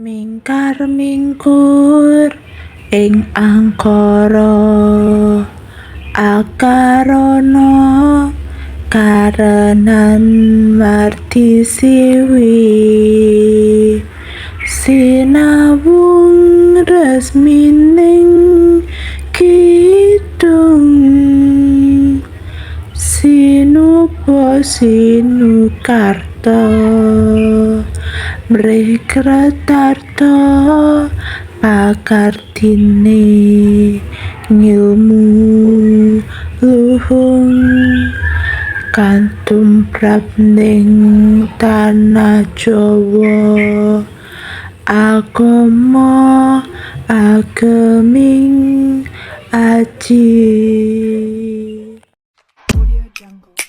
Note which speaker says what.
Speaker 1: Mingkar mingkur ing angkara akarana karenan marti siwi sinawung resmining kidung sinuba sinukarta mrih kretarta pakartine ngilmu luhung katumrap ning tanah Jawa agama ageming aji.
Speaker 2: Audio Jungle.